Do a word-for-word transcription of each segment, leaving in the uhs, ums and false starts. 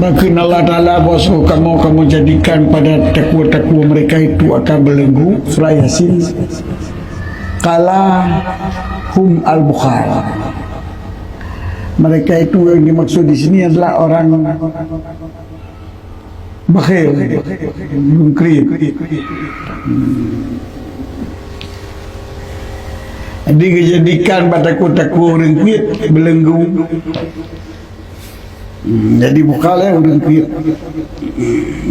Maka Allah Ta'ala bahwa kamu, kamu jadikan pada takwa-takwa mereka itu akan belenggu. Surah Yasin. Qala hum al-bukhal. Mereka itu yang dimaksud di sini adalah orang bakhil, mungkrit. Jadi, dijadikan bak takwa-takwa ureuëng kriet, belenggu. Hmm, jadi bukhal, ya, ureuëng kriet.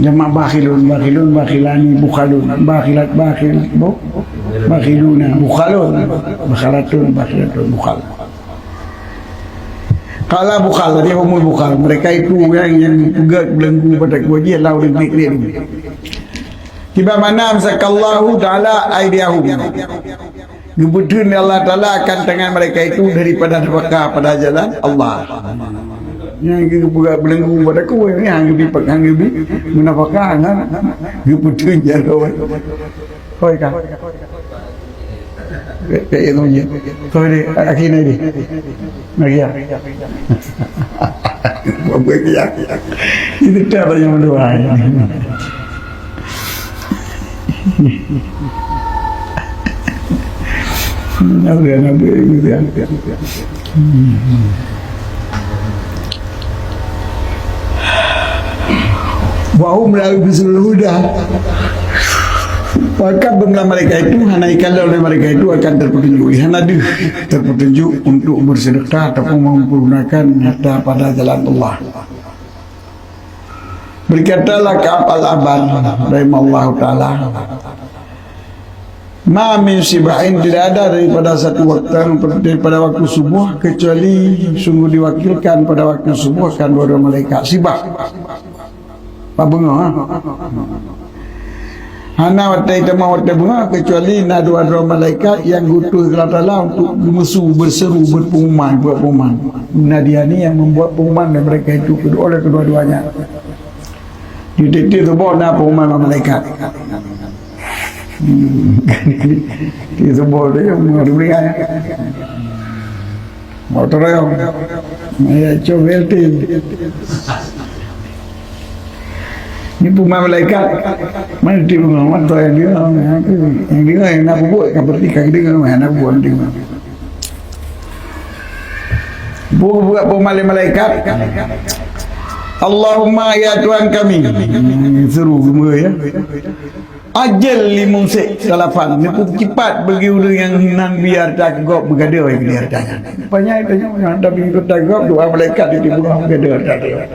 Jamak bakhilun, bakhilun, bakhilani, bukhalun, bakhilat, bakhil, bu-, bakhiluna, bukhalun, bakhalatun, bakhilatun, bukhal. Qala bukhal, dia umul bukhal. Mereka itu orang yang peugét belenggu pada kuaji, Allah udah klik-klik dulu. Tiba mana amsakallahu ta'ala aidiyahum. Geubeuteun Allah Ta'ala akan tangan mereka itu daripada nafkah pada jalan Allah. Nyang geupeugah belenggu pada ku, ni hang geubi, hang geubi meunafkah, hang geupeutreun jaroe. Hoi ka. Kayak itu je. Kau ni, akhirnya ni. Lagi ya. Buat dia. Itu tak banyak mendoa. Nabi, Nabi, gitu ya. Wa hum la yubsirul huda. Maka beungoh mereka itu hana ikalon oleh mereka itu akan terpetunjuk. Hana deuh terpetunjuk untuk bersedekah ataupun mempergunakan harta pada jalan Allah. Berkatalah Ka'ab al-Ahbar rahimahullahu ta'ala, "Ma min sibahin," tidak ada daripada satu waktu, daripada waktu subuh, kecuali sungguh diwakilkan pada waktu subuh akan dua-dua malaikat. Sibah. Bak beungoh, ha? Hana watée teuma watée beungoh, kecuali na dua-dua malaikat nyang geutuh Allah Ta'ala untuk geumeusu, berseru, berpengumuman, buat pengumuman. Munadiani yang membuat pengumuman dan mereka itu kedua, oleh kedua-duanya. Di titik teubok na pengumuman malaikat. Hmm. Di teubok tu yang mengerti. Mau terang. Ya, coba tu. Ni pun malaikat. Mana tu mata yang dia, yang dia, yang nak buat, yang berarti kan dia, yang nak buat dia. Buat, buat pun malaikat. Allahumma, ya Tuhan kami. Hmm, seru semua ya. Ajil li mumsik talafan, neupeucepat bagi ureuëng nyang nan bi harta keu gob meugadoe bagi harta nyan. Rupanya itu nyan, nyang tapi harta gob, dua malaikat di bunoe meugadoe harta nyan.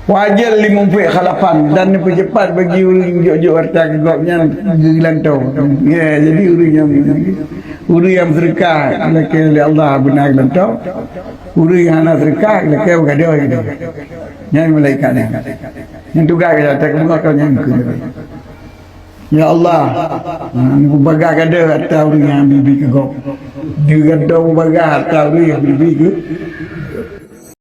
Wa ajil li mumsik khalafan, dan neupeucepat bagi ureuëng jok-jok harta keu gob nyan geulantô. Ya, jadi ureuëng nyang, ureuëng nyang seudeukah lakée lé Allah beuna geulantô. Ureuëng nyang hana seudeukah lakée meugadoe gitu. Nyan malaikat nyan. Nyang tugaih gata, tak keubah kau nyang keu. Ya Allah, ha, neupeubaga gadoh harta ureuëng nyang bi-bi keu gob. Digadoh peubaga harta ureuëng nyang bi-bi keu,